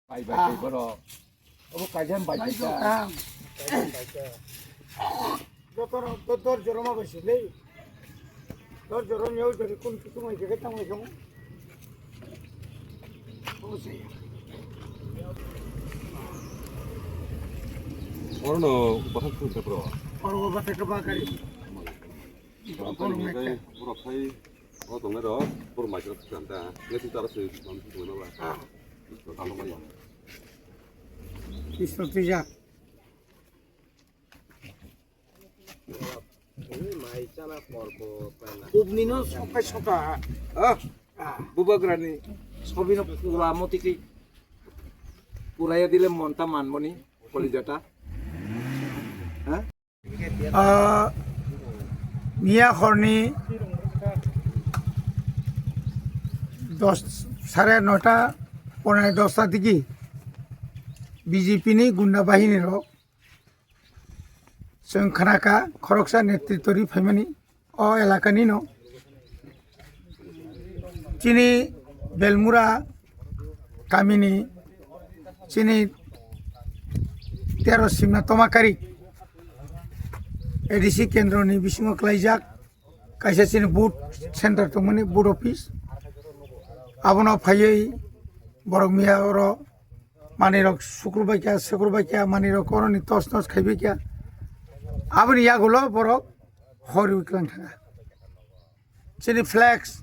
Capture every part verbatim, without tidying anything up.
Bai bai bai boro. Obo kaisa bai bai ka. Joto rok to dor joro ma bai se le. Dor joro ni o jori kun kutung ai ke tang ai song. Obo se. Oro no bahak tu bro. Oro bahak tu ba kari. Borok khai o tongnai rok, borok mai rok kanta. Ngai tu tara se tongnai ba. Talo mai. Istor tijak. Ubnino sokai soka. Ah, bubagrani sobino pura motiki puraya dile monta manmoni kolijata. Ha? Ah, miya horni dos, sare nota, ponai dosta digi B J P ni gunda bahini rok chwng khnakha khoroksa netritwrwi phaimani o elakani no. Chini Belmura kamini chini tero simna tomakari A D C kendroni bisingo klaijak kaisa chini booth center tongmani booth office. Abono phaiwi borok miya oro manwi rok sukrubaikia, sukrubaikia manwi rok oroni tos nos khaibaikha. Aboni yagulo borok hor wiklang thanga. Chini flex,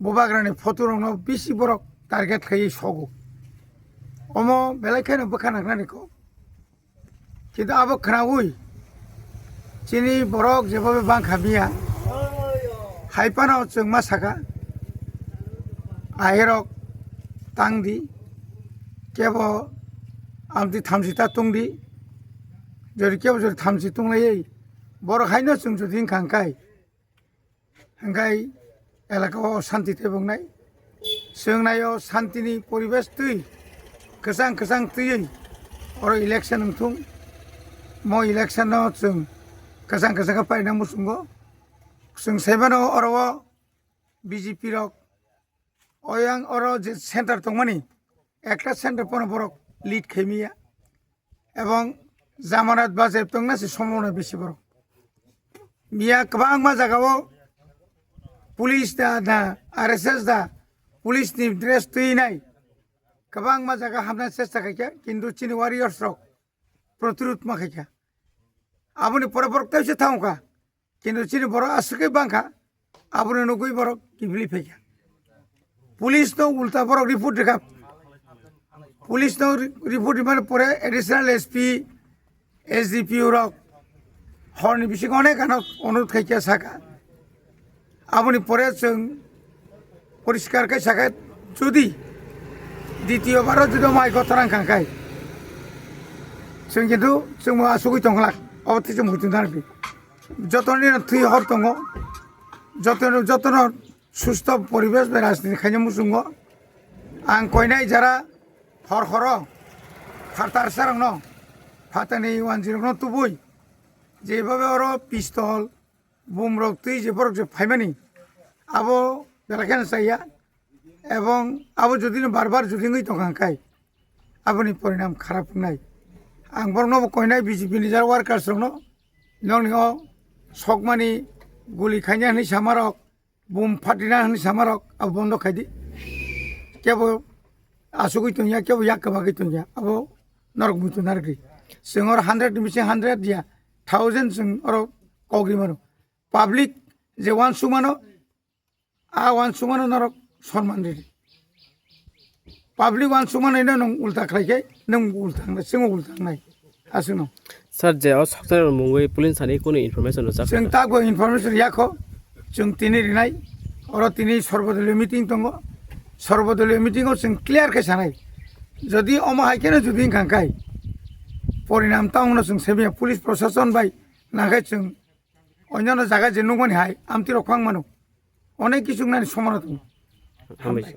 bubagrani photo rokno bisi borok target khaiwi sogo. Omo belai kheno bwkha nangnani kok. Kintu abo khnaui chini borok jebobe bangkha miya. Hai phano chwng ma saka, ahirok tangdi, kebo amtwi thamchi ta tongdi, jori kebo jori thamchi tonglaiwi borok haino chwng jodi wngkha hwnkhe, hwnkhe elaka o shanti tei bongnai. Chwng naio shantini poribesh twi kwchang kwchang twiwi oro election wngthung. Mo election no chwng kwchang kwchang khe paina muchungo. Chwng saimano oro o B J P rok oyang oro je center tongmani, ekta center pono borok lead khaimiya. Ebong jamanat bajep tongna se sombhabona bisi borok. Miya kwbangma jagao police da, da, R S S da, police ni dress twi nai. Kwbangma jaga hamna chesta khaikha, kintu chini warriors rok protirud ma khaikha. Aboni pore borok tei se thangkha. Kintu chini borok aswk khe bangkha, abono nugwi borok kiphilwi phaikha. Police no ulta borok report rikha. Police no re-, report rimani pore additional S P, S D P O rok horni bisingo onek ano onurod khaikha saka. Aboni pore chwng poriskar khe sakha, jodi ditiyo baro jodi mai kotorang kangkhai, chwng kintu chwngbo asugwi tongkhlak, obo tei chwng muitu narwkdi. Jotono thwi hor tongo, jotono, jotono susto poribesh bai rajniti khaina muchungo. Ang koinai jara hor horo phatar sarokno, phatarni wanjirokno tubui, jebhabe oro pistol, bumrok twi je borok je phaimani, abo belai kheno chaya. Ebong abo jodi no bar bar jodi wngwi tongkha hwnkhe, aboni porinam kharap wngnai. Ang borokno bo koinai B J P ni jara workers rokno, nokni o sokmani guli khaina hwnwi samarok, bum phatina hwnwi samarok abo bondo khaidi. Kebo asugwi tongya, kebo yak kwbagwi tongya, abo norok muitu narwkdi. Chwng oro hundred ni bising hundred ya, thousand chwng oro kok ri mano. Public je uansukmano, a uansukmano norok sonman ridi. Public uansukmano ino nwng ulta khlai khe nwng ulta wngnai, chwngbo ulta wngnai. Aswkno. Sir, je o sokchari mungwi police thani kunu information rwjak? Chwng tabuk information yakho, chwng tini rinai, oro tini sorbodoliyo meeting tongo, sorbodoliyo meeting o chwng clear khe sanai. Jodi omo hai kheno jodi wngkha khe, porinam tamo no chwng semiya police proshashon bai nangkhe chwng Onyono jaga je nukmani hai, amtwi rok phang mano. Onek kisu wngnani somona tongo. Hambai.